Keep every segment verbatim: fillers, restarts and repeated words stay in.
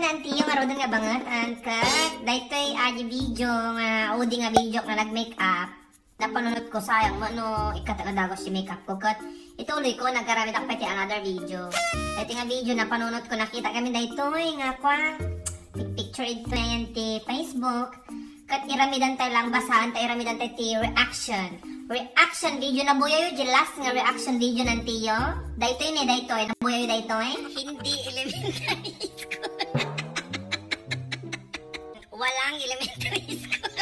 Antiyo nga ruden nga banget, and ket daytoy a video nga, udi nga video nga nag-makeup. Napanunot ko, sayang mo no ikkat nga dagus ti makeup ko, ket ituloy ko, nagaramid ako pay ti another video. Daytoy nga video, napanunot ko, nakita kami daytoy nga kwa, picture ito yan ti Facebook. Ket iramidan tayo lang, basahan tayo, iramidan tayo ti reaction. Reaction video, nabuyayo di last nga reaction video nantiyo. Daytoy ni, daytoy, nabuyayo daytoy. Hindi elementary school. Walang elementary school.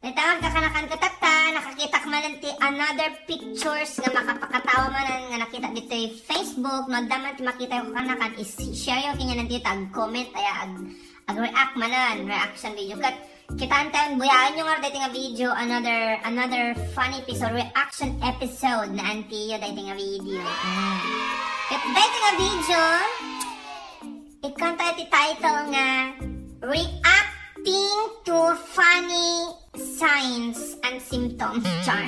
Dayta nga kakanakan ko tatta, nakakitak man ti another pictures nga makapakatawa manen nga nakita ditoy Facebook. No adda man ti makita yo kakanakan, is-share yo kanian ditoy, ag-comment, aya, ag-, ag-react manen, reaction video. Ket kitaan tayo, buyaen yo nga dayta nga video, another, another funny episode, reaction episode na antiyo dayta nga video. Mm. Ket dayta nga video, ikkan tayo ti title nga Reacting to Funny Signs and Symptoms. Char.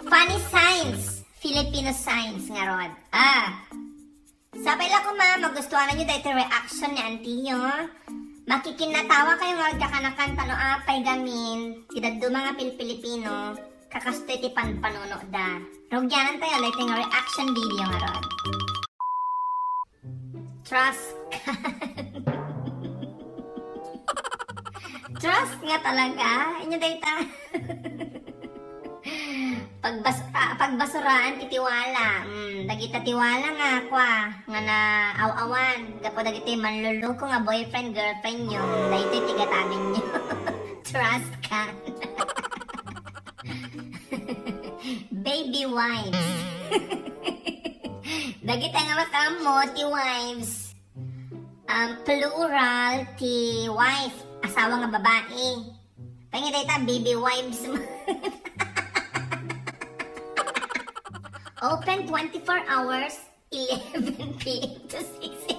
Funny signs. Filipino signs ngarud. Ah. Sapay la koma, magustuhan yo dayta reaction ni antiyo. Makikinnatawa kayo nga agkakanakan ta no apay gamin, ti dadduma nga Pil-, Pilipino, kakastoy ti panpanunotda. Rugianan tayo, dayta nga reaction video ngarud. Trust. Trust nga talaga. Inyo dayta. Pagbas-, ah, pagbasuraan ti tiwala. Mm, dagita tiwala nga, kwa, nga naaw-awan. Gapu dagiti manluluko nga boyfriend, girlfriend nyo. Daytoy ti gatamin nyo. Trust ka. Baby wipes. Dagita nga makaammo ti wipes. Um, plural ti wife, asawa nga babai. Kanya dayta, baby wipes. Open twenty-four hours, eleven p m to six a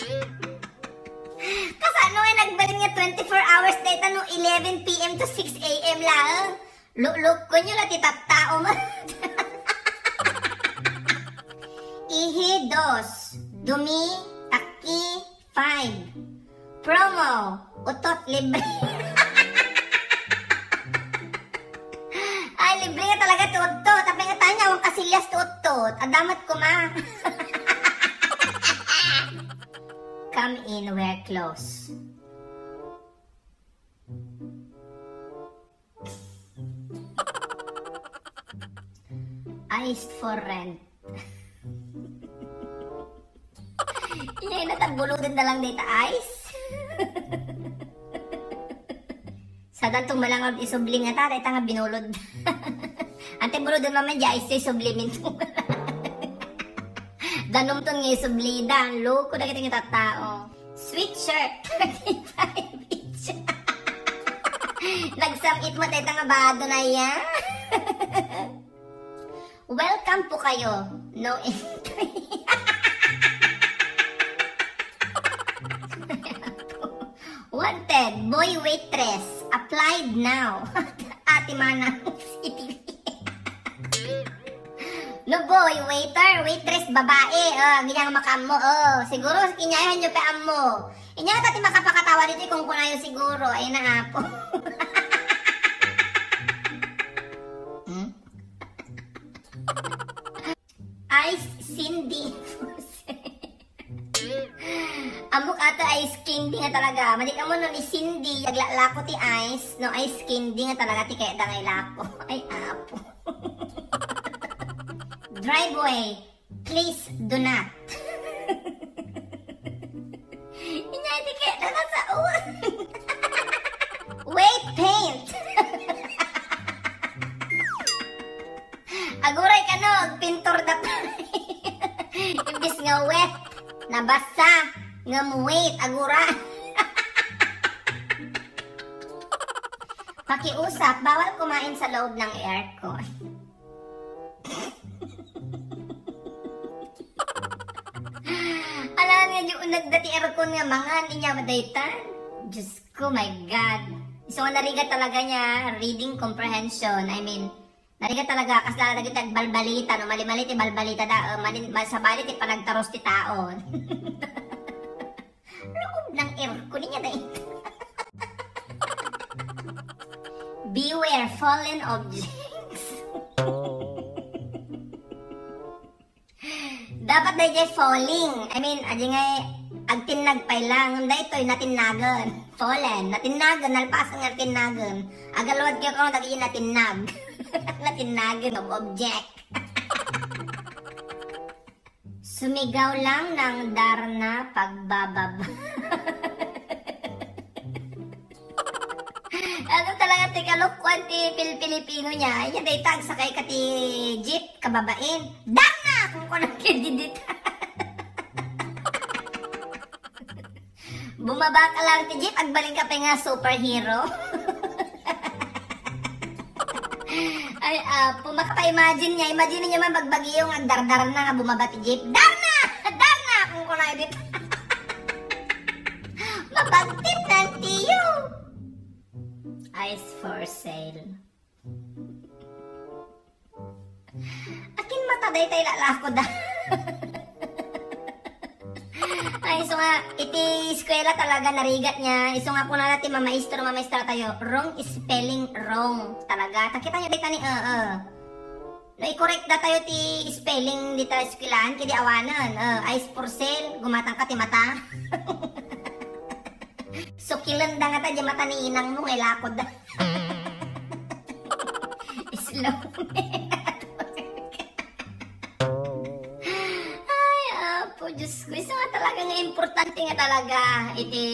m. Kasano nga nagbalin nga twenty-four hours dayta no eleven p m to six a m lang? Luklukonyo la ti tattao mo. Ihi, dos. Dumi, takki, five. Promo, utot libre. Ay, libre nga talaga ti utot. Apay nga tanya, awan kasilyas ti utot. Adda met koma. Come in, wear clothes. Ice for rent. Inya, ina, ta buluden da lang dayta ice. Saan to malangaw isubli nga ta, dayta nga binulod. Ante, buluden man man, di ice to isubli minto. Danum ton nga isubli da, loko dagiti nga tattao. Sweatshirt, thirty-five each. Nagsam-it mo tayo nga bado na iya. Welcome po kayo. No entry. Wanted, boy waitress. Applied now. Ate Manang City. No boy, waiter, waitress, babae. Oh, ganyan ang makaammo. Oh, siguro, kinyayahan nyo pa ammo. Inya ta ti makapakatawa dito, kung kunayo siguro. Ay, naapo. Hmm? Ice Cindy. Amok ato ice candy nga talaga. Madi ka mo no ni Cindy, aglalako ti ice, no ice candy nga talaga ti kaya dangay lako. Ay, apo. Driveway, please do not. Inya, hindi kaya talaga sa uwan. Wait, paint. Aguray ka no, agpintor da pa. Imbis nga wet, nabasa, ngem wait, aguray. Pakiusap, bawal kumain sa loob ng aircon. Alangan nga di unag dati aircon nga mangan, inya madaytan. Diyos ko, my God. So, narigat talaga niya, reading comprehension. I mean, Narigat talaga, kasla dagiti agbalbalita, no? Mali-mali ti balbalita da, eh, mali, ma-, sabali ti panagtarus ti tao. Loob ng aircon niya na ito. Beware, fallen objects. Dapat dayjay falling. I mean, adi nga agtinnag pay lang. Daytoy, natinnagen. Fallen. Natinnagen, nalpasen nga natinnagen. Agaluad kayo kung dagiti natinnag. Natinnagen of object. Sumigaw lang ng Darna pagbababa. Ano talaga ti kalokohan ti Pil-, Pilipino niya? Anya dayta, agsakay ka ti jeep, kababain. Darna! Kung kunam kay didit. Bumaba ka lang ti jeep, agbalin ka pa nga superhero. Ay, apo, makapa-imagine niya. Imagine niya man, bagbagyo nga agdardar na nga bumaba ti jeep. Darna! Darna! Kung kunam didit. Mabagtit na ang tiyo. Ice for sale. Akin mata dayta ilalakoda. Ay, isu nga, iti eskwela talaga narigat niya. Isu nga kunana ti mamaestro, mamaestra tayo, wrong spelling, wrong. Talaga. Takita niyo dayta ni, eh, eh. No, i-correct da tayo ti spelling dita eskwelaan, kidi awanan. Eh, ice for sale, gumatang ka ti mata. Sukilen da nga ta di mata ni inang mo, nga ilakod. Slow. Ay, apo, Diyos ko. Isu nga talaga nga importante nga talaga iti,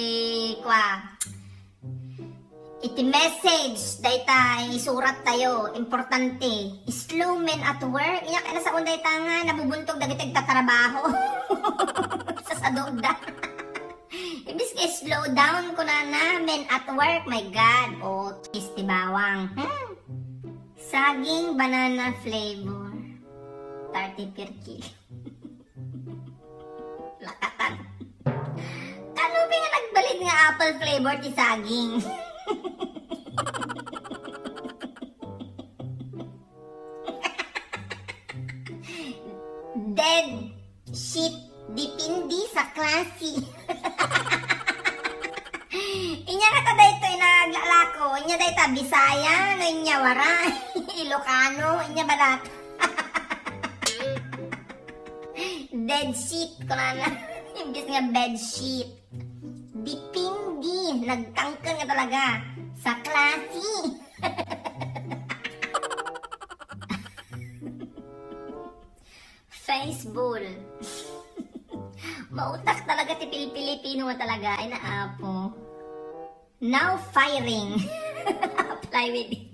kwa, iti message, dayta isurat tayo, importante. Slow men at work. Inya kaya sa dayta nga nabubuntog dagiti agtatrabaho. Sa sadokda. Imbis nga slow down, kunana, men at work, my God. O, kiss ti bawang. Hmm. Saging, banana flavor. Thirty per kilo. Lakatan. Kano ba nga nagbalin nga apple flavor ti saging? Dead shit, depende sa klase. Inya nga ta daytoy naglalako, inya dayta Bisaya, no inya Waray, Ilocano, inya balat. Dead shit, kunana. Imbis nga bed sheet. Depende, nagkangken nga talaga sa klase. Face ball. Mautak talaga ti Pil-, Pilipino nga talaga. Ay, naapo. Now firing. Apply with it.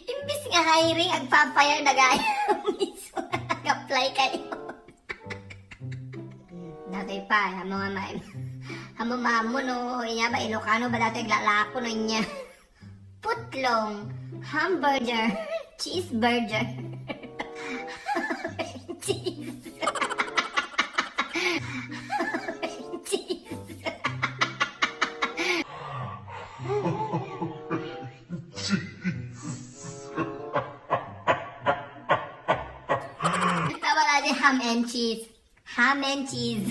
Imbis nga hiring, agpa-fire na gaya. Mismo, nag-apply kayo. Dati pa, amo nga ma-, amo mamo, no, inya ba, Ilocano ba dati aglalako, no, inya? Putlong, hamburger, cheeseburger. Cheese. Cheese. Tama na di ham and cheese. Ham and cheese.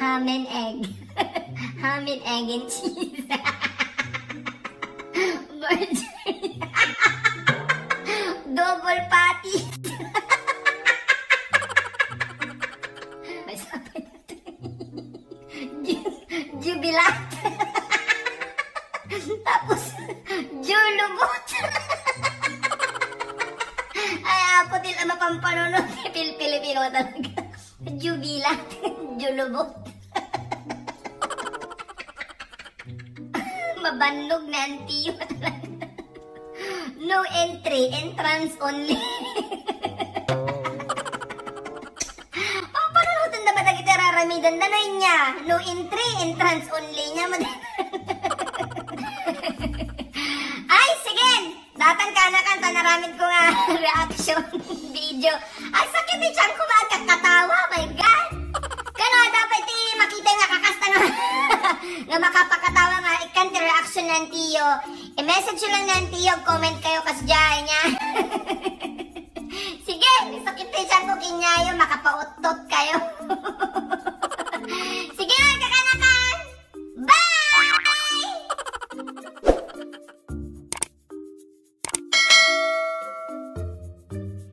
Ham and egg. Ham and egg and cheese. Burger. Double patty. May sapay na to. Ju-, jubilat. Tapos, julubot. Ay, apo, dila mapampanunod. Pil-, Pilipino talaga. Jubilat. Julubot. Mabannog na ang tiyo talaga. No entry, entrance only. Pampanunutan na ba dagiti araramidan da na inya? No entry, entrance only niya. Ay, sige! Datan ka na kanta, naramid ko nga reaction video. Ang sakit ni tiyan ko, ba, kakatawa, my God! Kano, dapat ti makita nga kakasta nga, nga makapakatawa nga, ikan ti reaction na Tiyo. I-message nyo lang ni Tiyo, comment kayo kasdiay niya. Sige, sakit na isang ko kinyayo, makapauttot kayo.